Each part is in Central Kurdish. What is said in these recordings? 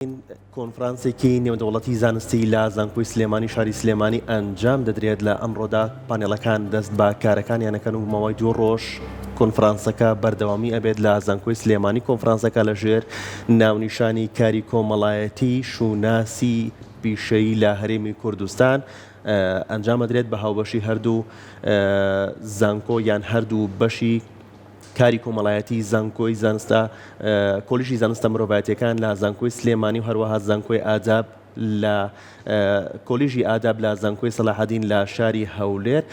کۆنفرانسێکی نێودەوڵەتی زانستی لە زانکۆی سلێمانی شاری سلێمانی ئەنجام دەدرێت لە ئەمڕۆدا پانێڵەکان دەست بە کارەکانیان ئەکەن و ماوەی دوو ڕۆژ کۆنفرانسەکە بەردەوامی ئەبێت لە زانکۆی سلێمانی کۆنفرانسەکە لە ژێر ناونیشانی کاری کۆمەڵایەتی شوناسی پیشەیی لە هەرێمی کوردستان ئەنجام ئەدرێت بە هاوبەشی هەردوو زانکۆ یان هەردوو بەشی کاری کۆمەڵایەتی زانکۆی زانستە کۆلیژی زانستە مرۆڤایەتیەکان لە زانکۆی سلێمانی و هەروەها زانکۆی ئاداب لە کۆلیژی ئاداب لە زانکۆی سەلاحەدین لە شاری هەولێر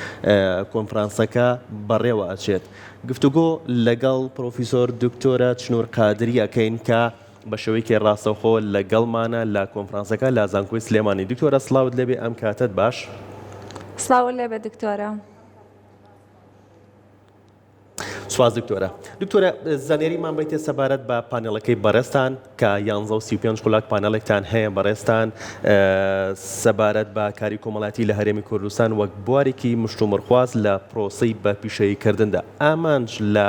کۆنفرانسەکە بەڕێوە ئەچێت. گفتوگۆ لەگەڵ پرۆفیسۆر دکتۆرە چنور قادری ئەکەین کە بە شێوەیەکی ڕاستەوخۆ لەگەڵمانە لە کۆنفرانسەکە لە زانکۆی سلێمانی. دکتۆرە سڵاوت لێبێ ئەم کاتەت باش. سڵاوت لێبێ دکتۆرە. سوپاس دکتۆرە. دکتۆرە زانیاریمان بەیتێ سەبارەت بە پانێڵەکەی بەڕێزتان کە یانزە و 35 خولاک پانێڵێکتان هەیە بەڕێزتان سەبارەت بە کاری کۆمەڵاتی لە هەرێمی کوردستان وەک بوارێکی مشتومڕخواز لە پرۆسەی بە پیشەییکردندا ئامانج لە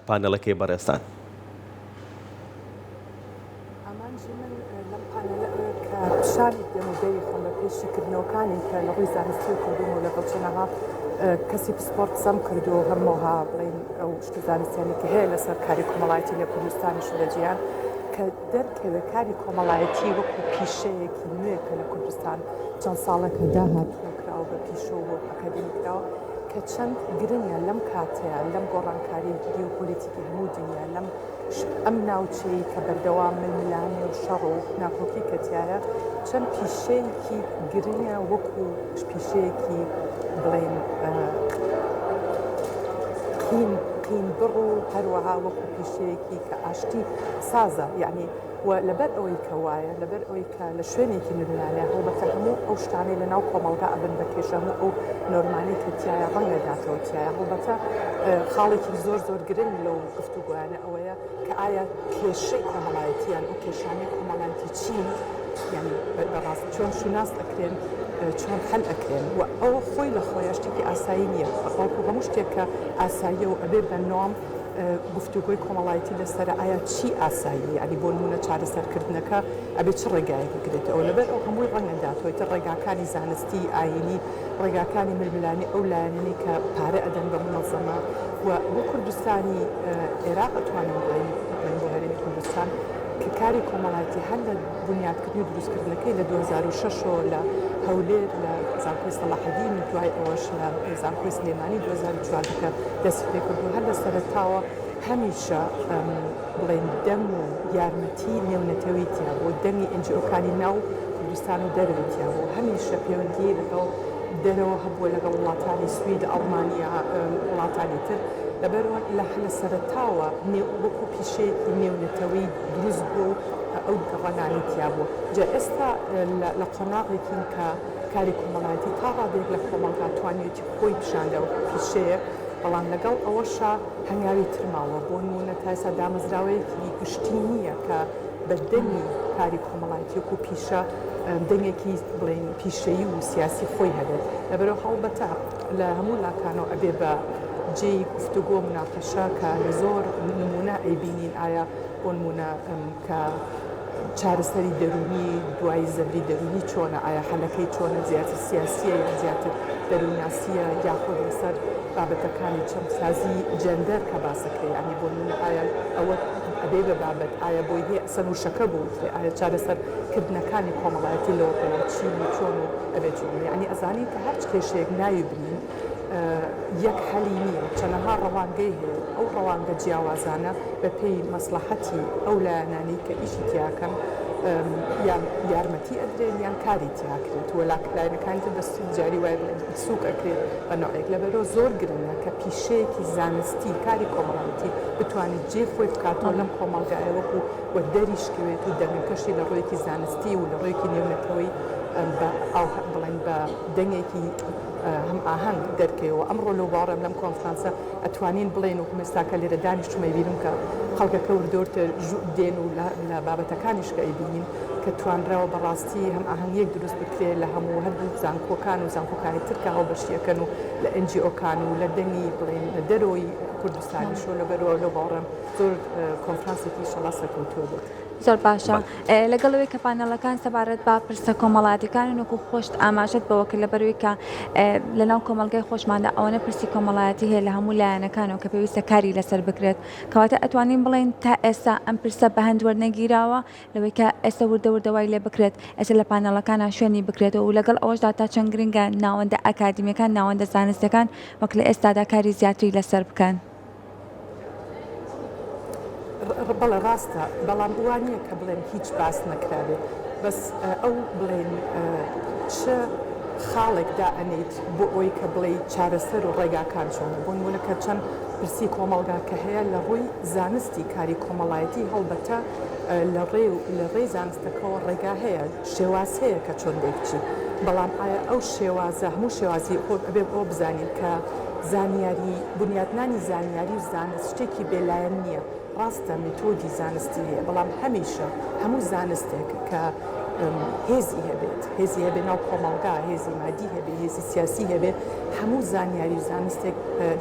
پانێڵەکەی بەڕێزتان. ئامانجی من لەم پانێلە ئەوەیە کە پیشانی بدەم و دەری خەم بە پێی شیکردنەوەکانی کە لە ڕووی زانستیەوە کردووم و لەگەڵ چەنەها کەسی پسپۆڕ قسەم کردووە و هەمەوها بڵێین ئەو شتە زانستیانەی کە هەیە لەسەر کاری کۆمەڵایەتی لە کوردستانیش و لە جیهان کە دەرکەوێت کاری کۆمەڵایەتی وەکو پیشەیەکی نوێ کە لە کوردستان چەند ساڵێکە داهاتووە کراوە بە پیشە و ئەکادیمی کراوە کە چەند گرنگە لەم کاتەیە لەم گۆڕانکاری گیۆپۆلیتیکی هەموو دنیا لەم ئەم ناوچەی کە بەردەوام ململانێ و شەڕ و ناکۆکی کە تیایە چەند پیشەیەکی گرنگە وەکو پیشەیەکی بڵێن قین قینبڕ و هەروەها وەکو پیشەیەکی کە ئاشتی سازە یعنی و لەبەر ئەوەی کە وایە لەبەر ئەوەی کە لە شوێنێکی ململانێ هەڵبەتە هەموو ئەو شتانەی لە ناو کۆمەڵگا ئەبن بە کێشە هەموو ئەو نۆرمانەی کە تیایە ڕەنگە داتەوە تیایە هەڵبەتە خاڵێکی زۆر زۆر گرنگ لەو گفتوگۆیانە ئەوەیە کە ئایا کێشەی کۆمەڵایەتی یان ئەو کێشانەی کۆمەڵایەتی چین یعنی بەڕاست چۆن شوناس ئەکرێن چۆن حەل ئەکرێن و ئەوە خۆی لە خۆیان شتێکی ئاسایی نییە بەڵکو هەموو شتێک کە ئاساییە و ئەبێ بە نۆم گفتوگۆی کۆمەڵایەتی لەسەرە ئایا چی ئاساییە یعنی بۆ نموونە چارەسەرکردنەکە ئەبێ چ ڕێگایەک بگرێتەوە لەبەر ئەو هەمووی ڕەنگە داتەوە ئیتر ڕێگاکانی زانستی ئایینی ڕێگاکانی ململانێ ئەو لایەنانەی کە پارە ئەدەن بە مونەزەمە و بۆ کوردستانی عێراق ئەتوانین بڵێین بڵێین بۆ هەرێمی کوردستان کە کاری کۆمەڵایەتی هەر لە بونیادکردنی و دروستکردنەکەی لە 2006 ەوە لە هەولێر لە زانکۆی سەڵاحەدین و دوای ئەوەش لە زانکۆی سلێمانی 2014 کە دەستی پێکرد و هەر لە سەرەتاوە هەمیشە بڵێین دەنگ و یارمەتی نێونەتەوەی تیا بوو، دەنگی NGO کانی ناو کوردستان و دەرەوەی تیا بوو، هەمیشە پەیوەندی لەگەڵ دەرەوە هەبووە لەگەڵ وڵاتانی سوید، ئەڵمانیا، وڵاتانی تر، لەبەرئەوە لە لە سەرەتاوە نێو وەکو پیشەیەکی نێونەتەوەی دروست بووە و ئەو ڕەنگانەی تیا بووە. جا ئێستا لە قۆناغێکین کە کاری کۆمەڵایەتی تا ڕادەیەک لە کۆمەڵگا توانیویەتی خۆی پیشان دا وەکو پیشەیەک، بەڵام لەگەڵ ئەوەشا هەنگاوی تر ماوە، بۆ نموونە تا ئێستا دامەزراوەیەکی گشتی نییە کە بە دەنگی کاری کۆمەڵایەتی وەکو پیشە دەنگێکی بڵێین پیشەیی و سیاسی خۆی هەبێت، لەبەرئەوە هەڵبەتە لە هەموو لاکانەوە ئەبێ بە جێی گفتوگۆ موناقەشە کە لە زۆر نموونە ئەیبینین ئایا بۆ نموونە کە چارەسەری دەروونی دوای زەبری دەروونی چۆنە، ئایا حەلەکەی چۆنە، زیاتر سیاسییە یان زیاتر دەروونناسییە، یاخود لەسەر بابەتەکانی چەمکسازی جێندەر کە باس ئەکرێ، یانی بۆ نموونە ئایا ئەوە ئەبێ بە بابەت، ئایا بۆی هەیە ئەسەن وشەکە بوترێ، ئایا چارەسەر کردنەکانی کۆمەڵایەتی لەو ڕووەوە چین و چۆن و ئەبێ چۆن بن، یانی ئەزانین کە هەرچ کێشەیەک ناوی بنین یەک حەلی نییە، چەنەها ڕەوانگەی هەیە و ئەو ڕەوانگە جیاوازانە بە پێی مەسڵەحەتی ئەو لایەنانەی کە ئیشی تیا ئەکەن یان یارمەتی ئەدرێن یان کاری تیا ئەکرێت و لایەنەکانی تر بە سوک جاری وایە بڵێن سوک ئەکرێت بە نەوعێک لەبەرئەوە زۆر گرنگە کە پیشەیەکی زانستی کاری کۆمەڵایەتی بتوانێت جێی خۆی بکاتەوە لەم کۆمەڵگایە وەکو و دەریشکەوێت و دەنگەکەشی لە ڕوویەکی زانستی و لە ڕوویەکی نێونەتەوەی بە بڵێن بە دەنگێکی هەم ئاهەنگ دەرکەوێ و ئەمڕۆ لەو باوەڕەم لەم کۆنفرانسە ئەتوانین بڵێین وەکو ئێستا کە لێرە دانیشتووم ئەیبینم کە خەڵکەکە وردۆرتر دێن و لە بابەتەکانیش کە ئەیبینین کە توانراوە بە ڕاستی هەم ئاهەنگیەک دروست بکرێ لە هەموو هەردوو زانکۆکان و زانکۆکانی تر کە هاوبەشیەکەن و لە NGO کان و لە دەنگی بڵێین لە دەرەوەی کوردستانیش و لەبەرئەوە لەو باوەڕەم زۆر کۆنفرانسێکی ئیشەڵا سەرکەوتووە بێت. زۆر باشە. لەگەڵ ئەوەی کە پانێڵەکان سەبارەت بە پرسە کۆمەڵایەتیەکانن وەکو خۆشت ئاماژەت بەوە کرد لەبەرئەوەی کە لەناو کۆمەڵگای خۆشماندا ئەوەنە پرسی کۆمەڵایەتی هەیە لە هەموو لایەنەکانەوە کە پێویستە کاری لەسەر بکرێت کەواتە ئەتوانین بڵێین تا ئێستا ئەم پرسە بە هەند وەرنەگیراوە لەوەی کە ئێستا وردە وردە وای لێ بکرێت ئێستا لە پانێڵەکانا شوێنی بکرێتەوە و لەگەڵ ئەوەشدا تا چەند گرنگە ناوەندە ئەکادیمیەکان ناوەندە زانستیەکان وەک لە ئێستادا کاری زیاتری لەسەر بکەن. بەڵێ ڕاستە، بەڵام وا نییە کە بڵێن هیچ باس نەکرابێ، بەس ئەو بڵێن چ خاڵێک دائەنێیت بۆ ئەوەی کە بڵێی چارەسەر و ڕێگاکان چۆنە، بۆ نموونە کە چەند پرسی کۆمەڵگا کە هەیە لە ڕووی زانستی کاری کۆمەڵایەتی هەڵبەتە لە ڕێ و لە ڕێی زانستەکەوە ڕێگا هەیە، شێواز هەیە کە چۆن دەی بچی، بەڵام ئایا ئەو شێوازە هەموو شێوازی خۆ ئەبێ ئەوە بزانین کە زانیاری، بنیاتنانی زانیاری و زانست شتێکی بێلایەن نییە، ڕاستە میتۆدی زانستی هەیە، بەڵام هەمیشە هەموو زانستێک کە هێزی هەبێت، هێزی هەبێ ناو کۆمەڵگا، هێزی مادی هەبێ، هێزی سیاسی هەبێ، هەموو زانیاری و زانستێک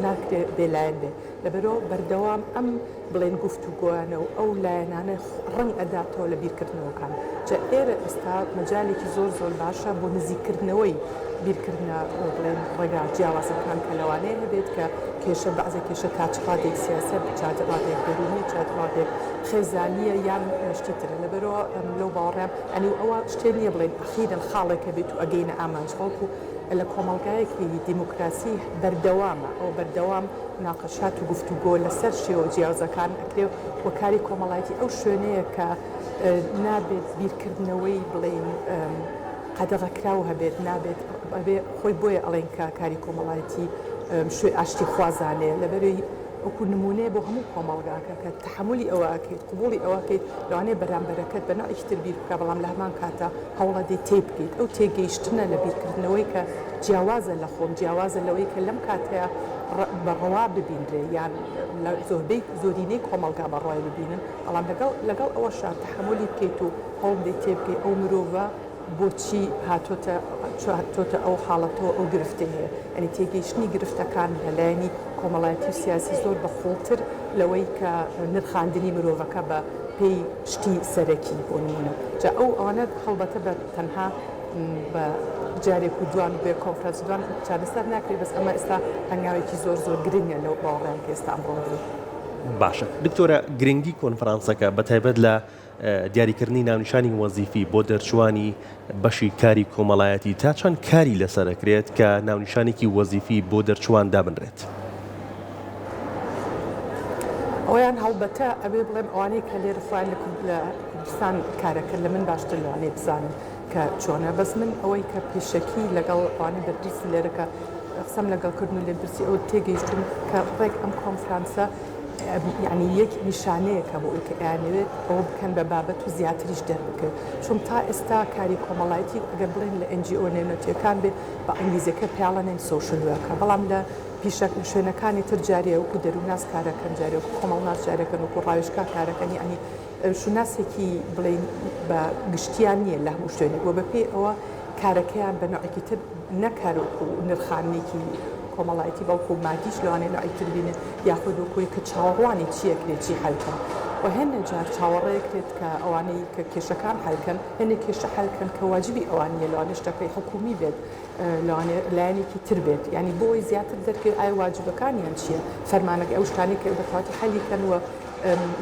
ناکرێ بێلایەن بێ. لەبەرئەوە بەردەوام ئەم بڵێن گفتوگۆیانە و ئەو لایەنانە ڕەنگ ئەداتەوە لە بیرکردنەوەکان. جا ئێرە ئێستا مەجالێکی زۆر زۆر باشە بۆ نزیککردنەوەی بیرکردنە بڵێن ڕێگا جیاوازەکان کە لەوانەیە هەبێت کە کێشە بەعزێ کێشە تا چ ڕادەیەک سیاسیە، تا چ ڕادەیەک دەروونیە، تا چ ڕادەیەک خێزانییە یان شتی ترە. لەبەرئەوە لەو باوەڕەم یانی ئەوە شتێ نییە بڵێن ئەخیرەن خاڵێک هەبێت و ئەگەینە ئامانج بەڵکو لە کۆمەڵگایەکی دیموکراسی بەردەوامە ئەوە بەردەوام مناقەشات و گفتوگۆ لەسەر شێوە جیاوزەکان ئەکرێ و کاری کۆمەڵایەتی ئەو شوێنەیە کە نابێت بیرکردنەوەی بڵێین قەدەغەکراو هەبێت نابێت ئەبێ خۆی بۆیە ئەڵێن کە کاری کۆمەڵایەتی شوێ ئاشتی خوازانەیە لەبەرەی وەکو نمونەیە بۆ هەموو کۆمەڵگاکە کە تەحەمولی ئەوە ئەکەیت قبوڵی ئەوە ئەکەیت لەوانەیە بەرامبەرەکەت بە نەوعێکی تر بیر بکا بەڵام لە هەمان کاتا هەوڵەدەی تێیبگەیت ئەو تێگەیشتنە لە بیرکردنەوەی کە جیاوازە لە خۆم جیاوازە لەوەی کە لەم کاتەیا بە ڕەوا ببینرێ یان لە زۆربەی زۆرینەی کۆمەڵگا بە ڕەوای ببینن بەڵام لەگەڵ لەگەڵ ئەوەشا تەحەمولی بکەیت و هەوڵبدەیت تێبگەی ئەو مرۆڤە بۆچی هاتۆتە هاتۆتە ئەو حاڵەتەوە ئەو گرفتەی هەیە یانی تێگەیشتنی گرفتەکان لە لایەنی کۆمەڵایەتی و سیاسی زۆر بە قوڵتر لەوەی کە نرخاندنی مرۆڤەکە بە پێی شتی سەرەکی بۆ نمونە جا ئەو ئەوانە هەڵبەتە بە تەنها بە جارێک و دوان بێ کۆنفرانس دوان چارەسەر ناکرێت بەس ئەمە ئێستا هەنگاوێکی زۆر زۆر گرنگە لەو باوەڕیان کە ئێستا ئەمڕۆ درێ. باشە دکتۆرە گرنگی کۆنفرانسەکە بە تایبەت لە دیاریکردنی ناونیشانی وەزیفی بۆ دەرچووانی بەشی کاری کۆمەڵایەتی تا چەند کاری لەسەر ئەکرێت کە ناونیشانێکی وەزیفی بۆ دەرچووان دابنرێت؟ ئەوەیان هەڵبەتە ئەبێ بڵێم ئەوانەی کە لێرە خۆیان لە کوردستان کارەکەن لە من باشتر لەوانەیە بزانن کە چۆنە بەس من ئەوەی کە پێشەکی لەگەڵ ئەوانەی بەرپرسی لێرە کە قسەم لەگەڵ کردن و لێم پرسی ئەوە تێگەیشتوم کە ڕێک ئەم کۆنفرانسە یەعنی یەک نیشانەیەکە بۆ ئەوەی کە ئەیانەوێت ئەوە بکەن بە بابەت و زیاتریش دەربکەوێت چون تا ئێستا کاری کۆمەڵایەتی ئەگەر بڵێن لە NGO نێونەتیەکان بێ بە ئینگلیزیەکە پیاڵەنێن social worker بەڵام لە پیشە شوێنەکانی تر جارێ وەکو دەروونناس کارەکەن جارێ وەکو کۆمەڵناس جارەکەن وەکو ڕاوێژکار کارەکەن یەعنی شوناسێکی بڵێین بە گشتیان نییە لە هەموو شوێنێک و بەپێی ئەوە کارەکەیان بە نەوعێکی تر نەک هەر وەکو نرخاندنێکی کۆمەڵایەتی بەڵکو مادیش لەوانەیە نەوعێکی تر بینێ یاخود وەکوی کە چاوەڕوانی چی ئەکرێ چی حەل کەن و هێندێ جار چاوەڕێ ئەکرێت کە ئەوانەی کە کێشەکان حەل کەن هێندێ کێشە حەل کەن کە واجبی ئەوان نییە لەوانەیە شتەکەی حکوومی بێت لەوانەیە لایەنێکی تر بێت یانی بۆ ئەوەی زیاتر دەرکەوێت ئایا واجبەکانیان چییە فەرمانەکەی ئەو شتانەی کە بە تەواوەتی حەلی کەن و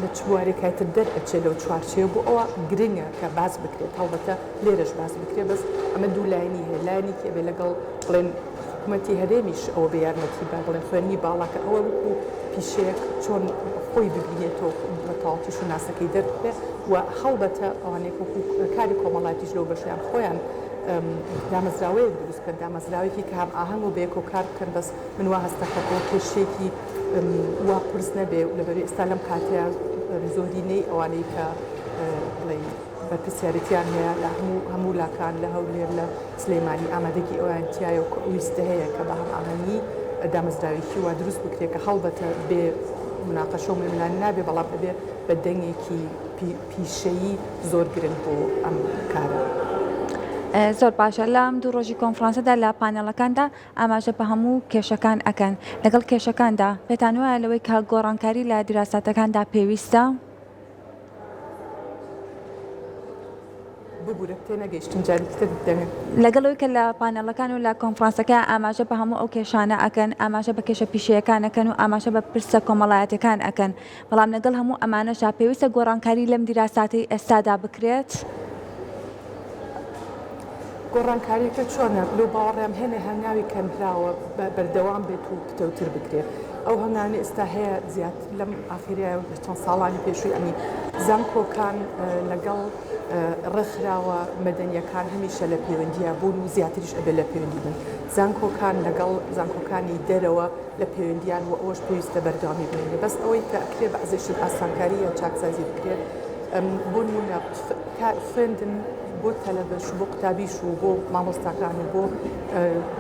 لە چ بوارێکای تر دەرئەچێت لەو چوارچێوە بۆ ئەوە گرنگە کە باس بکرێت هەڵبەتە لێرەش باس بکرێت بەس ئەمە دوو لایەنی هەیە لایەنێکی ئەبێ لەگەڵ بڵێن حکوومەتی هەرێمیش ئەوە بێ یارمەتی با بڵێن خوێندنی باڵا کە ئەوە وەکو پیشەیەک چۆن خۆی ببینێتەوە بە تەواوەتی شوناسەکەی دەربکرێت و هەڵبەتە ئەوانەی وەکو کاری کۆمەڵایەتیش لەو بەشیان خۆیان دامەزراوەیەک دروست بکەن دامەزراوەیەکی کە هەمئاهەنگ و بەیەکەوە کار بکەن بەس من وا هەست دەکەم ئەوە کێشەیەکی وا قورس نەبێ و لەبەر ئێستا لەم کاتەیە زۆرینەی ئەوانەی کە بڵێین بەرپرسیارێتیان هەیە لە هەموو هەموو لاکان لە هەولێر لە سلەیمانی ئامادەگی ئەویان تایە و کە ویستە هەیە کە بە هەمئاهەنگی دامەزراوێکی وا دروست بکرێت کە هەڵبەتە بێ مناقەشە و ململانێ نابێ بەڵام ئەبێ بە دەنگێکی پیشەیی زۆر گرنگ بۆ ئەم کارە. زۆر باشە لەم دوو ڕۆژی کۆنفرانسەدا لە پانێڵەکاندا ئاماژە بە هەموو کێشەکان ئەکەن لەگەڵ کێشەکاندا پێتان وایە لەوەی کە گۆڕانکاری لە دیراساتەکاندا پێویستە؟ ببورە تێنەگەیشتم جارێکی تر دەنگت. لەگەڵ ئەوەی کە لە پانێڵەکان و لە کۆنفرانسەکە ئاماژە بە هەموو ئەو کێشانە ئەکەن، ئاماژە بە کێشە پیشەیەکان ئەکەن و ئاماژە بە پرسە کۆمەڵایەتیەکان ئەکەن، بەڵام لەگەڵ هەموو ئەمانەشدا پێویستە گۆڕانکاری لەم دیراساتەی ئێستادا بکرێت؟ گۆڕانکاریەکە چۆنە؟ لەو باوەڕەم هێنێ هەنگاوی کەنراوە بەردەوام بێت و پتەوتر بکرێت. ئەو هەنگاوانەی ئێستا هەیە زیاتر لەم ئاخیرەیە و لە چەند ساڵانی پێشووی یانی زانکۆکان لەگەڵ ڕێکخراوە مەدەنیەکان هەمیشە لە پەیوەندیا بوون و زیاتریش ئەبێت لە پەیوەندی بن. زانکۆکان لەگەڵ زانکۆکانی دەرەوە لە پەیوەندیان و ئەوەش پێویستە بەردەوامی بمێنێ. بەس ئەوەی کە ئەکرێ بەعزێ شت ئاسانکاری یا چاکسازی بکرێ بۆ نموونە خوێندن بۆ تەلەبەش و بۆ قوتابیش و بۆ مامۆستاکان و بۆ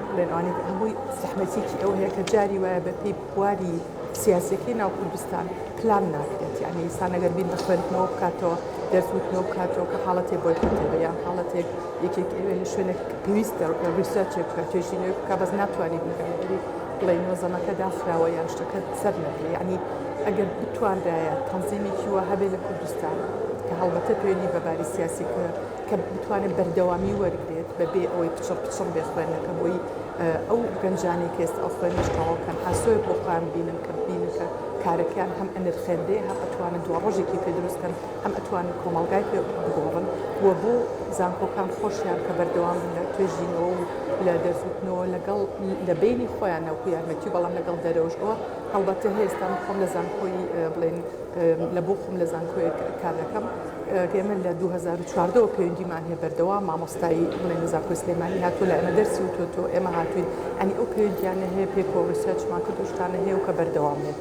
بڵێن ئەوانەی هەمووی زەحمەتیەکی ئەوە هەیە کە جاری وایە بە پێی بواری سیاسیەکەی ناو کوردستان پلان ناکرێت یعنی ئینسان ئەگەر بیر لە خوێندنەوە بکاتەوە دەرس وتنەوە بکاتەوە کە حاڵەتێک بۆیکۆت هەبێ یان حاڵەتێک یەکێک ئەوێ لە شوێنێک پێویستە research ێک بکات توێژینەوەی بکات بەس ناتوانێت بیکات لەبەری بڵێ نۆزەمەکە داخراوە یان شتەکە سەر نەگرێ یعنی ئەگەر بتوانرایە تەنزیمێکی وا هەبێ لە کوردستان کە هەڵبەتە پەیوەندی بە باری سیاسی کە کە بتوانێت بەردەوامی وەرگێت بەبێ ئەوەی پچڕ پچڕ بێ خوێندنەکە بۆی ئەو گەنجانەی کە ئێستا ئەو خوێندنەش تەواو کەن ئاسۆیەک بۆ خۆیان ببینن کە ببینن کە کارەکەیان هەم ئەنرخێنرێ هەم ئەتوانن دواڕۆژێکی پێ دروست کەن هەم ئەتوانن کۆمەڵگای پێ بگۆڕن و بۆ زانکۆکان خۆشیان کە بەردەوام بن لە توێژینەوە و لە دەرسوتنەوە لەگەڵ لە بەینی خۆیان ناوکو یارمەتی بەڵام لەگەڵ دەرەوەش ئەوە هەڵبەتە هەیە ئێستا من خۆم لە زانکۆی بڵێن لە بۆ خۆم لە زانکۆیەک کار دەکەم ئێمە لە 2014 ەوە پەیوەندیمان هەیە بەردەوام مامۆستای بڵێن لە زانکۆی سلێمانی هاتووە لە ئێمە دەرسی وتووەتەوە ئێمە هاتووین یانی ئەو پەیوەندیانە هەیە پێکەوە research مان کرد و شتانە هەیە و کە بەردەوام بێت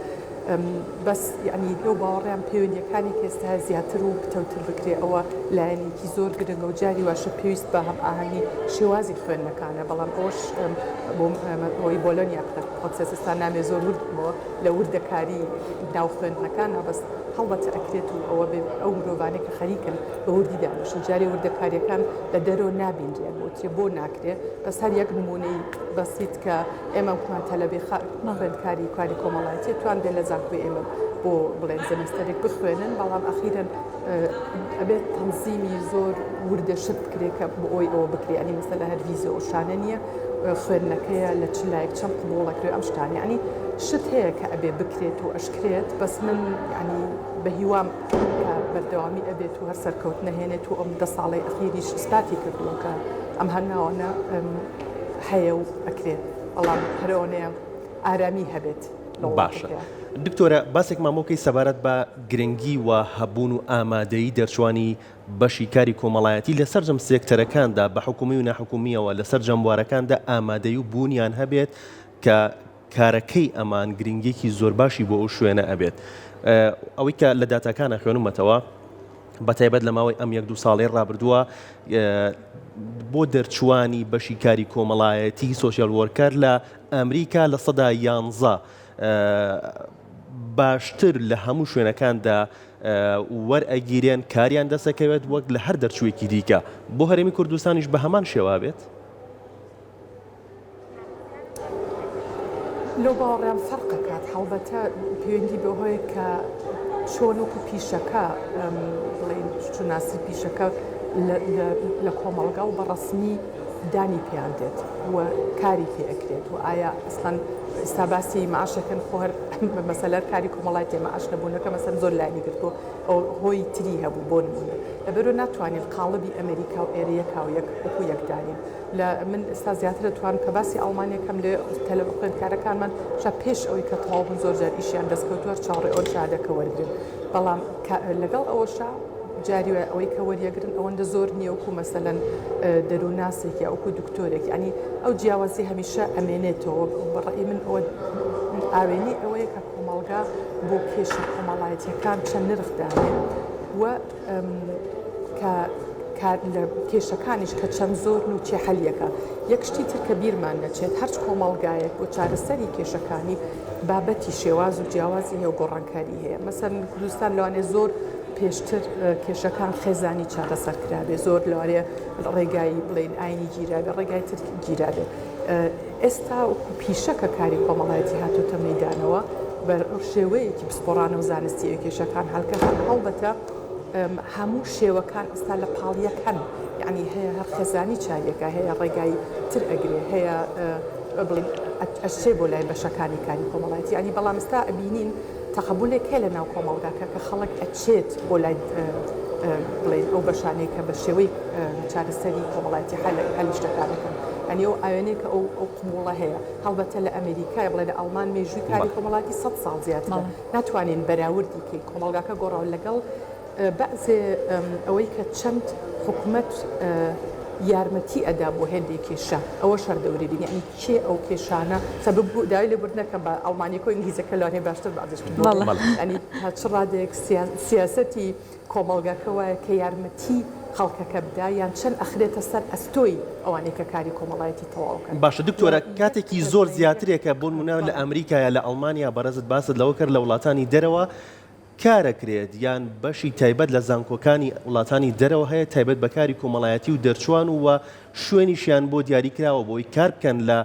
بەس یانی لەو باوەڕیان پەیوەندیەکانی کە ئێستا زیاتر و پتەوتر بکرێ ئەوە لایەنێکی زۆر گرنگە و جاری واشە پێویست بە هەمئاهەنگی شێوازی خوێندنەکانە بەڵام ئەوەش بۆ ئەوەی بۆلۆنیا process ئێستا نامێ زۆر ورد بمەوە لە وردەکاری ناو خوێندنەکانە بەس هەڵبەتە ئەکرێت و ئەوە بێ ئەو مرۆڤانەی کە خەریکن بە وردی دانیشن جارێ وردەکاریەکان لە دەرەوە نابینرێن بۆچێ بۆ ناکرێ بەس هەر یەک نمونەی بەسیت کە ئێمە وتمان تەلەبەی خوێندکاری کاری کۆمەڵایەتی توان بێن لە زانکۆی ئێمە بۆ بڵێن semester ێک بخوێنن بەڵام ئەخیرەن ئەبێت تەنزیمی زۆر وردە شت بکرێت کە بۆ ئەوی ئەوە بکرێ ینی مەسەلە هەر ڤیزە و شانە نییە خوێندنەکەیە لە چ لایەک چەند قبوڵەکرێ ئەم شتانە یعنی شت هەیە کە ئەبێ بکرێت و ئەشکرێت بەس من یعنی بە هیوام کە بەردەوامی ئەبێت و هەر سەرکەوت نەهێنێت و ئەم دە ساڵەی ئەخیریش ئیسپاتی کردووە کە ئەم هەنگاوانە هەیە و ئەکرێت بەڵام هەر ئەوەنەیە ئارامی هەبێت لە باشە وڵاتەکەیا. دکتۆرە باسێکمان بۆ بکەی سەبارەت بە گرنگی و هەبوون و ئامادەیی دەرچوانی بەشی کاری کۆمەڵایەتی لە سەرجەم سێکتەرەکاندا بە حکومی و ناحکومییەوە لە سەرجەم بوارەکاندا ئامادەیی و بوونیان هەبێت کە کارەکەی ئەمان گرنگیەکی زۆر باشی بۆ ئەو شوێنە ئەبێت ئەوەی کە لە داتاکانە خوێنومەتەوە بە تایبەت لە ماوەی ئەم یەک دوو ساڵەی ڕابردووە بۆ دەرچوانی بەشی کاری کۆمەڵایەتی social worker لە ئەمریکا 11% باشتر لە هەموو شوێنەکاندا وەرئەگیرێن کاریان دەسەکەوێت وەک لە هەر دەرچوویەکی دیکە بۆ هەرێمی کوردستانیش بە هەمان شێوە بێت. لەو باوەڕام فەرق ئەکات هەڵبەتە پەیوەندی بەوە هەیە کە چۆن وەکو پیشەکە بڵێین شوناسی پیشەکە لە کۆمەڵگا و بە ڕەسمی دانی پێیان دێت و کاری پێ ئەکرێت و ئایا ئەسڵەن ئێستا باسی معاشەکەن خۆ هەر مەسەلەن کاری کۆمەڵایەتی معاش نەبوونەکە مەسەن زۆر لایەنی گرتووە ئەو هۆی تری هەبوو بۆ نموونە لەبەرو ناتوانین قاڵبی ئەمریکا و ئێرە یەکا و یەک وەکو یەک دانین لە من ئێستا زیاتر دەتوانم کە باسی ئەڵمانیا کەم لێ تەلەبە خوێندکارەکانمان شا پێش ئەوەی کە تەواو بن زۆر جار ئیشیان دەست کەوتووە چاوەڕێ ئەو شەهادەکە وەرگرن بەڵام لەگەڵ ئەوەشا جاری وایە ئەوەی کە وەریەگرن ئەوەندە زۆر نییە وەکو مەسەلەن دەروونناسێک یا وەکو دکتۆرێک یعنی ئەو جیاوازی هەمیشە ئەمێنێتەوە بە ڕەئی من ئەوە ئاوێنەی ئەوەیە کە کۆمەڵگا بۆ کێشە کۆمەڵایەتیەکان چەند نرخ دانێ و کە لە کێشەکانیش کە چەند زۆرن و چێ حەلیەکە. یەک شتی تر کە بیرمان نەچێت هەرچ کۆمەڵگایەک بۆ چارەسەری کێشەکانی بابەتی شێواز و جیاوازی هەیە و گۆڕانکاری هەیە. مەسەلەن کوردستان لەوانەیە زۆر پێشتر کێشەکان خێزانی چارەسەر کرابێ، زۆر لەوانەیە ڕێگای بڵێین ئاینی گیرابێ، ڕێگای تر گیرابێ. ئێستا وەکو پیشە کە کاری کۆمەڵایەتی هاتۆتە مەیدانەوە بە شێوەیەکی پسپۆڕانە و زانستی ئەوی کێشەکان حەلکە هەڵبەتە. هەموو شێوەکان ئێستا لە پاڵ یەک هەن یعنی هەیە هەر خێزانی چاریەکە هەیە ڕێگای تر ئەگرێ هەیە بڵێن ئەشێ بۆ لای بەشەکانی کاری کۆمەڵایەتی ینی بەڵام ئێستا ئەبینین تەقەبولێک هەیە لە ناو کۆمەڵگاکە کە خەڵک ئەچێت بۆ لای بڵێن ئەو بەشانەی کە بە شێوەی چارەسەری کۆمەڵایەتی حەلی شتەکان دەکەن یعنی ئەو ئاوێنەیە کە ئەو ئەو قبوڵە هەیە هەڵبەتە لە ئەمریکا بڵێ لە ئەڵمان مێژووی کاری کۆمەڵاتی 100 ساڵ زیاترە ناتوانین بەراوردی کەین کۆمەڵگاکە گۆڕاوە لەگەڵ بەعزێ ئەوەی کە چەند حکومەت یارمەتی ئەدا بۆ هێندێک کێشە ئەوەش هەر دەوری بین یعنی کێ ئەو کێشانە سەبەب بوو داوای لێبوردن ئەکەم بە ئەڵمانیەکە و ئینگلیزەکە لەوانەیە باشتر بەعزێ شت بڵێم یعنی تا چ ڕادەیەک سیاسەتی کۆمەڵگاکە وایە کە یارمەتی خەڵکەکە بدا یان چەند ئەخرێتە سەر ئەستۆی ئەوانەی کە کاری کۆمەڵایەتی تەواو کەن. باشە دکتۆرە کاتێکی زۆر زیاترێکە بۆ نمونە لە ئەمریکا یا لە ئەڵمانیا بەڕێزت باست لەوە کرد لە وڵاتانی دەرەوە کارەکرێت یان بەشی تایبەت لە زانکۆکانی وڵاتانی دەرەوە هەیە تایبەت بە کاری کۆمەڵایەتی و دەرچوان و وە شوێنیشیان بۆ دیاری کراوە بۆی کار بکەن لە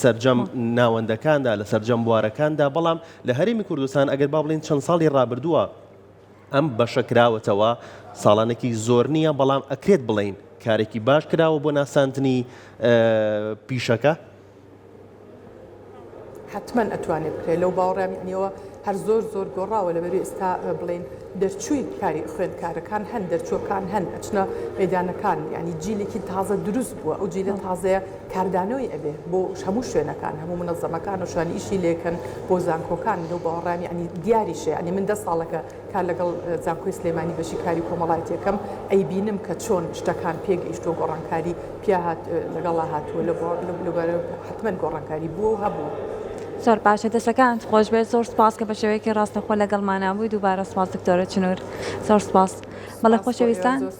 سەرجەم ناوەندەکاندا لە سەرجەم بوارەکاندا بەڵام لە هەرێمی کوردستان ئەگەر با بڵێین چەند ساڵی ڕابردووە ئەم بەشە کراوەتەوە ساڵانێکی زۆر نییە بەڵام ئەکرێت بڵێین کارێکی باش کراوە بۆ ناساندنی پیشەکە. حەتمەن ئەتوانێ بکرێ لەو باوەڕام یعنی ئەوە هەر زۆر زۆر گۆڕاوە لەبەری ئێستا بڵێن دەرچووی کاری خوێندکارەکان هەن دەرچووەکان هەن ئەچنە مەدانەکان یعنی جیلێکی تازە دروست بووە ئەو جیلە تازەیە کاردانەوەی ئەبێ بۆ هەموو شوێنەکان هەموو منەزەمەکان و شوانی ئیشی لێکەن بۆ زانکۆکان لەو باوەڕام یعنی دیاریشە یعنی من دە ساڵەکە کار لەگەڵ زانکۆی سلێمانی بەشی کاری کۆمەڵایەتیەکەم ئەیبینم کە چۆن شتەکان پێگەیشتووە گۆڕانکاری پیا هات لەگەڵا هاتووە لە لەبارە حتمما گۆڕانکاری بووە و هەبوو. زۆر باشە دەستەکانت خۆش بێت زۆر سپاس کە بە شێوەیەکی ڕاستەخۆ لەگەڵمانا بووی دووبارە سپاس دکتۆرە چنور زۆر سپاس بەڵێ سپاس بۆ ئێوە خۆشەویستان. زۆر.